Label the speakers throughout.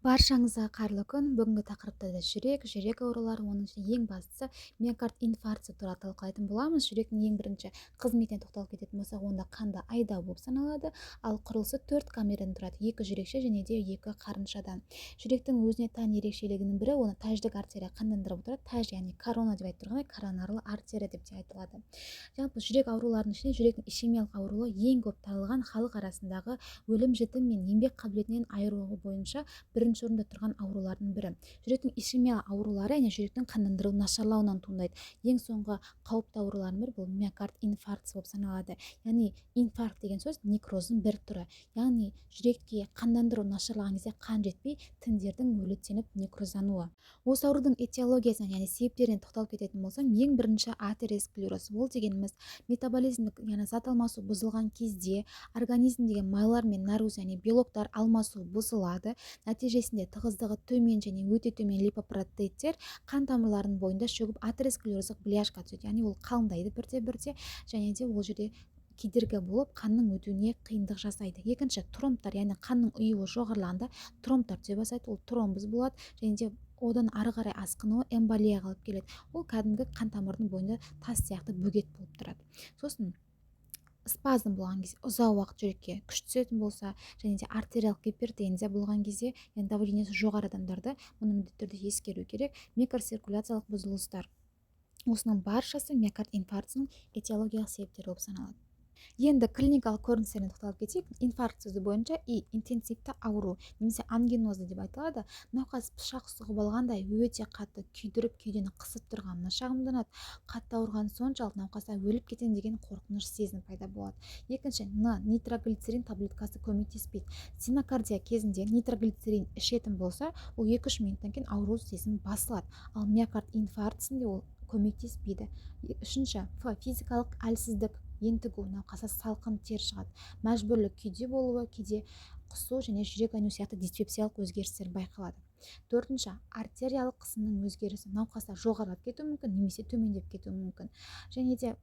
Speaker 1: Баршаңызға қайырлы күн! Бүгінгі тақырыпта да жүрек, жүрек аурулары, оның ішінде ең бастысы миокард инфаркті туралы талқылайтын боламыз. Жүректің ең бірінші қызметіне тоқталып кететін болсақ, онда қанды айдау болып саналады. Ал құрылысы төрт камерадан тұрады: екі жүрекше және де екі қарыншадан. Жүректің өзіне тән ерекшелігінің бірі, оны тәждік артерия қандандырып отырады. Тәж, яғни корона деп айтып тұрғандай, коронарлы артерия деп те айтылады. Жалпы, жүрек ауруларының ішінде жүректің ишемиялық ауруы ең көп таралған, халық арасындағы өлім жітім мен еңбек қабілетінен айыруы бойынша бірінші орында тұрған аурулардың бірі. Жүректің ишемиялық аурулары, яғни жүректің қандандыру нашарлауынан туындайды. Ең соңғы қауіпті аурулардың бірі бұл миокард инфарктісі болып саналады. Яғни инфаркт деген сөз некроздың бір түрі, яғни жүрекке қандандыру нашарлаған кезде қан жетпей, тіндердің өліттеніп, некроздануы. Осы аурудың этиологиясына, яғни себептеріне тоқталып кететін болсам, ең бірінші атеросклероз. Ол дегеніміз метаболизмдік, яғни зат алмасу бұзылған кезде организмдегі майлар мен нәруыз, яғни белоктар алмасу бұзылады. Нәтижесінде тығыздығы төмен және өте төмен липопротеиндер қан тамырларының бойында шөгіп, атеросклероздық бляшка түседі, яғни ол қалыңдайды бірте бірте және де ол жерде кедергі болып, қанның өтуіне қиындық жасайды. Екінші, тромбтар, яғни қанның ұюы жоғарылағанда тромбтар түсе бастайды, ол тромбоз болады және де одан ары қарай асқынуы эмболияға алып келеді. Ол кәдімгі қан тамырдың бойында тас сияқты бөгет болып тұрады. Сосын спазм болған кезде, ұзақ уақыт жүрекке күш түсетін болса және де артериялық гипертензия болған кезде, яғни давлениесі жоғары адамдарда мұны міндетті түрде ескеру керек. Микроциркуляциялық бұзылыстар, осының баршасы миокард инфарктісінің этиологиялық себептері болып саналады. Енді клиникалық көріністеріне тоқталып кетейік. Инфаркт сөзі бойынша и интенсивті ауру немесе ангинозы деп айтылады. Науқас пышақ сұғып алғандай өте қатты күйдіріп, кеудені қысып тұрғанына шағымданады. Қатты ауырғаны соншалық, науқаста өліп кетемін деген қорқыныш сезім пайда болады. Екінші, н нитроглицерин таблеткасы көмектеспейді. Стенокардия кезінде нитроглицерин ішетін болса, ол 2-3 минуттан кейін ауру сезім басылады, ал миокард инфарктісінде ол көмектеспейді. Үшінші, ф физикалық әлсіздік, ентігу, науқаста салқын тер шығады, мәжбүрлі күйде болуы, кейде құсу және жүрек айну сияқты диспепсиялық өзгерістер байқалады. Төртінші, артериялық қысымның өзгерісі, науқаста жоғарылап кетуі мүмкін немесе төмендеп кетуі мүмкін. Және де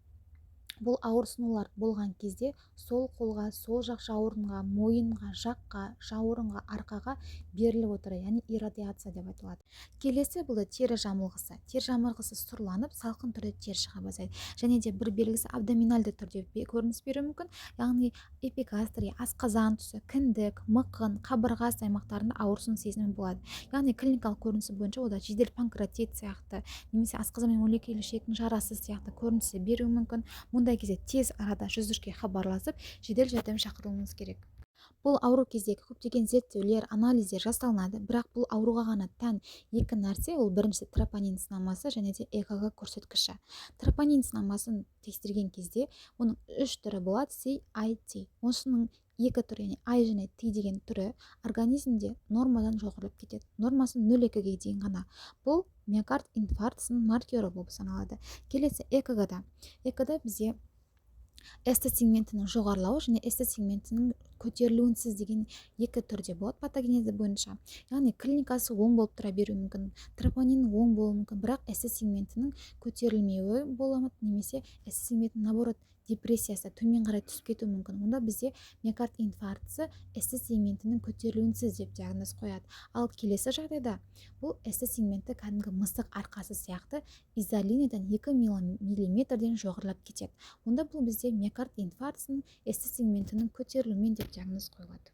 Speaker 1: бұл ауырсынулар болған кезде сол қолға, сол жақ жауырынға, мойынға, жаққа, жауырынға, арқаға беріліп отырады, яғни иррадиация деп айтылады. Келесі бұл тері жамылғысы. Тері жамылғысы сұрланып, салқын түрде тер шыға бастайды. Және де бір белгісі абдоминальды түрде көрініс беруі мүмкін, яғни эпигастрий, асқазан тұсы, кіндік, мықын, қабырға аймақтарында ауырсыну сезімі болады. Яғни клиникалық көрінісі бойынша онда жедел панкреатит сияқты немесе асқазан мен 12 ішектің жарасы сияқты көрінісі беруі мүмкін. Мұндай кезде тез арада 103-ке хабарласып, жедел жәрдем шақыруыңыз керек. Бұл ауру кездегі көптеген зерттеулер, анализдер жасалынады, бірақ бұл ауруға ғана тән екі нәрсе: ол біріншісі тропонин сынамасы және де ЭКГ көрсеткіші. Тропонин сынамасын тексерген кезде оның үш түрі болады: C, I, T. Осының екі түрі, яғни I және T деген түрі организмде нормадан жоғарылап кетеді, нормасы 0,2-ге дейін ғана. Бұл миокард инфарктісінің маркері болып саналады. Келесі ЭКГ-да. ЭКГ бізде СТ сегментінің жоғарылауы және СТ сегментінің көтерілуінсіз деген екі түрде болады патогенезі бойынша. Яғни клиникасы оң болып тұра беруі мүмкін, тропонин оң болуы мүмкін, бірақ СТ сегментінің көтерілмеуі болады немесе СТ сегментінің, наоборот, депрессиясы, төмен қарай түсіп кетуі мүмкін. Онда бізде миокард инфарктісі СТ сегментінің көтерілуінсіз деп диагноз қояды. Ал келесі жағдайда бұл СТ сегменті кәдімгі мысық арқасы сияқты изолиниядан 2 миллиметрден жоғарылап кетеді. Онда бұл бізде миокард инфарктісінің СТ сегментінің көтерілуімен деп диагноз қойылады.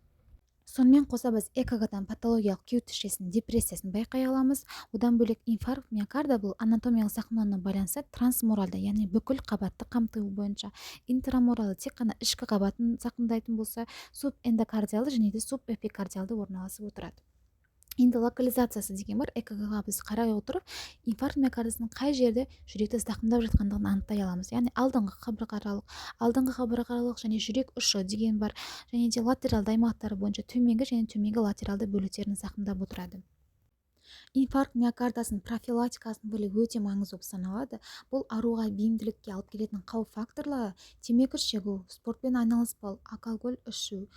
Speaker 1: Сонымен қоса біз ЭКГ-дан патологиялық Q тісшесінің депрессиясын байқай аламыз. Одан бөлек, инфаркт миокарда бұл анатомиялық зақымдануына байланысты трансмуралды, яғни бүкіл қабатты қамтуы бойынша, интрамуралды, тек қана ішкі қабатын зақымдайтын болса, субэндокардиалды және де субэпикардиалды орналасып отырады. Енді локализациясы деген бар. ЭКГ-ға біз қарай отырып, инфаркт миокардасының қай жерде жүректі зақымдап жатқандығын анықтай аламыз. Яғни алдыңғы қабырғааралық және жүрек ұшы деген бар және де латералды аймақтары бойынша төменгі және төменгі латералды бөліктерін зақымдап отырады. Инфаркт миокардасының профилактикасын білу өте маңызды болып саналады. Бұл ауруға бейімділікке алып келетін қауіп факторлары: темекі шегу, спортпен айналыспау, алкоголь ішу.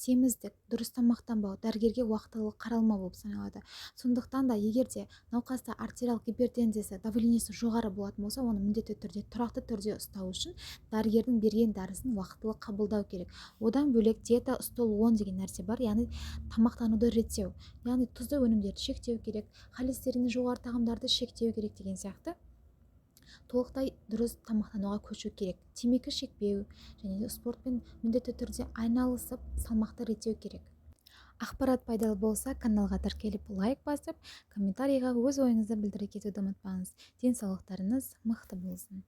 Speaker 1: Семіздік, дұрыс тамақтанбау, дәрігерге уақытылы қаралмау болып саналады. Сондықтан да егер де науқаста артериалдық гипертензиясы, давлениесі жоғары болатын болса, оны міндетті түрде тұрақты түрде ұстау үшін дәрігердің берген дәрісін уақытылы қабылдау керек. Одан бөлек диета стол 10 деген нәрсе бар, яғни тамақтануды реттеу, яғни тұзды өнімдерді шектеу керек, холестерині жоғары тағамдарды шектеу керек деген сияқты. Толықтай дұрыс тамақтануға көшу керек. Темекі шекпеу және спортпен міндетті түрде айналысып, салмақты реттеу керек. Ақпарат пайдалы болса, каналға тіркеліп, лайк басып, комментарийға өз ойыңызды білдіре кетуді ұмытпаңыз. Денсаулықтарыңыз мықты болсын.